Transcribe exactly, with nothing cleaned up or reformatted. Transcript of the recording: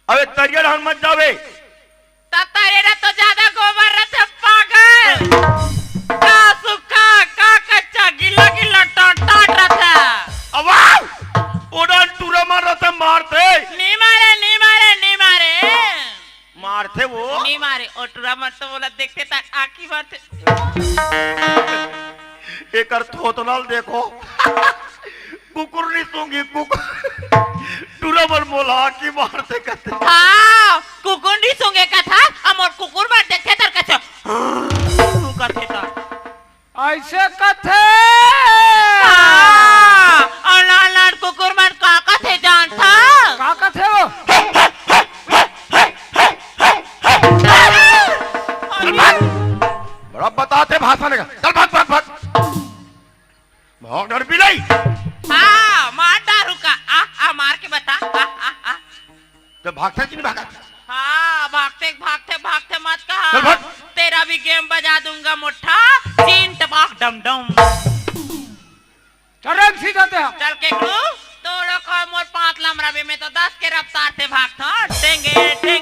अबे तरिया डहर मत जाबे। त तरिया तो ज्यादा गोबर रथे पागल। का सूखा, का कच्चा, गिल्ला गिल्ला टंटाट रथे। अबे ओडा टूरा मन रथे मारथे। नी मारे, नी मारे, नी मारे। मारथे वो। नी मारे, ओ टूरा मन तो मोला देखथे त आँखी मारथे। एकर थोथना ल देखो। कुकुर नी सूंघी, कुकुर। टूरा मन मोला आँखी मारथे कथे। हाँ, कुकुर नी सूंघे कथा, अउ मोर कुकुर मन देखथे त कथे, हाँ, कथे त। अइसे कथे। हाँ, अउ लान लान कुकुर मन का कथे जानथा? का कथे वो? बड़ा बताथे भाषा लेके। चल भाग, भाग, भाग। भाग डर भी नहीं। हाँ, मार डारू का। आ, आ, मार के बता। आ, आ, आ। तो भागथे कि नहीं भागथे? हाँ, भागथे, भागथे, भागथे मत कहा। चल भाग। तेरा भी गेम बजा दूंगा मोठा। चीन टपाक डम डम। चल रे, सीधा ते हम। चल के करू, तोरो को मोर पाँच लमरा बे, मैं तो दस के रफ्तार से भागथों। टेंगे, टेंगे।